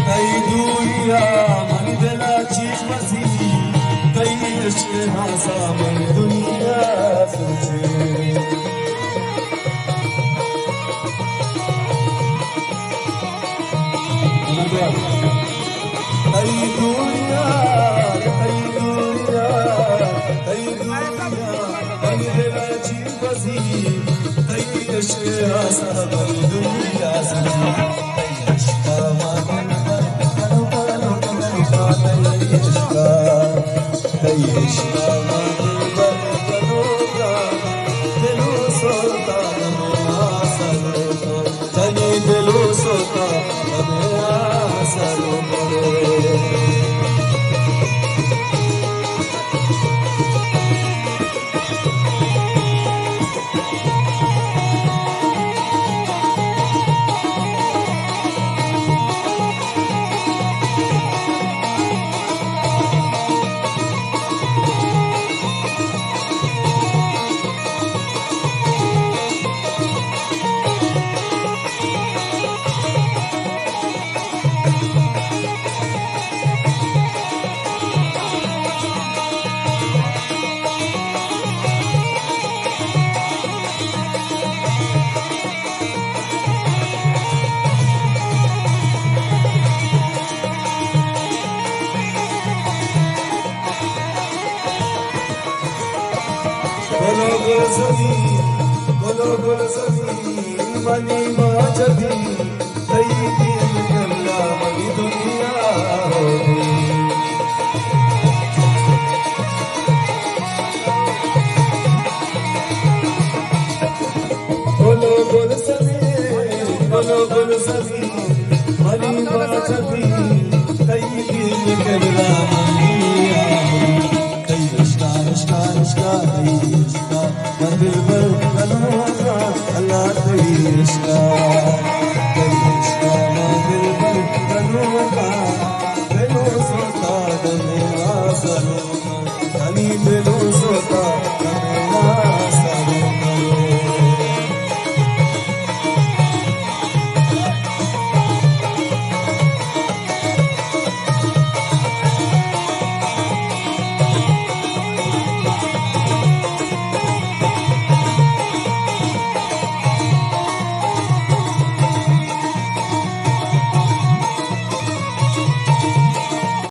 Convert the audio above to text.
تئی دوری ءَ منی دل ءَ چی بزی، تئی عشق ءِ ناز ءَ منی دنیا سوچے۔ تئی دوری ءَ، تئی دوری ءَ، تئی دوری ءَ منی دل ءَ چی بزی، تئی عشق ءِ ناز ءَ منی دنیا سوچے۔ گل ءُ گلزمین، گل ءُ گلزمین، منی ماجدی، تئی دیم کلا منی دنیا ہوگی۔ گل ءُ گلزمین، گل ءُ گلزمین، منی ماجدی، تئی دیم کلا منی دنیا ہوگی۔ تئی عشق ءَ، عشق ءَ، عشق ءَ، تئی عشق ءَ، من دلبر کنوں۔